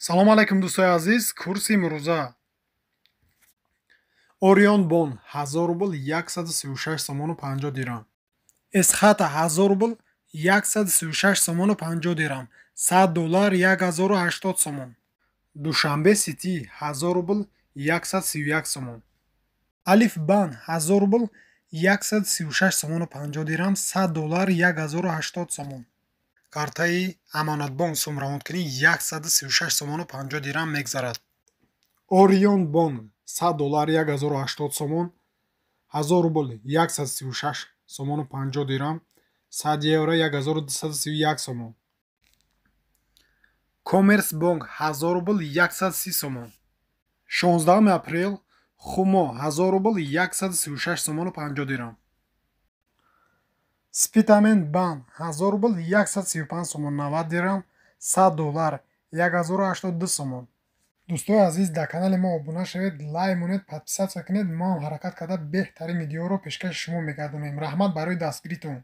Салом алайкум, дӯстои азиз. Курси имрӯза: Орион Бонк, 1000 рубл 136 сомону 50 дирам. Эсхата, 1000 рубл 136 сомону 50 дирам. 100 доллар 1080 сомон. Душанбе Сити, 1000 рубл 131 сомон. Алиф Бан, 1000 рубл 136 сомону 50 дирам. 100 доллар 1080 сомон. Картаи Амонатбонк сум равонкунӣ 136 сомону 50 дирам мегзарад. Орион Бонк, 100 доллар 1080 сомон, 1000 рубл 136 сомону 50 дирам, 100 евро 1231 сомон. Коммерс Бонк, 1000 рубл 130 сомон. 16 апрел, Хумо, 1000 рубл 136 сомону 50 дирам. Спитамен Бан, 1000 рубл 135 сомон 90 дирам, 100 доллар 1082 сомон. Дӯстои азиз, дар канали мо обуна шавед, лайк монед, подписаться кунед. Мо ҳам ҳаракат карда, беҳтарин видеоро пешкаши шумо мегардонем. Раҳмат барои дастгиритон.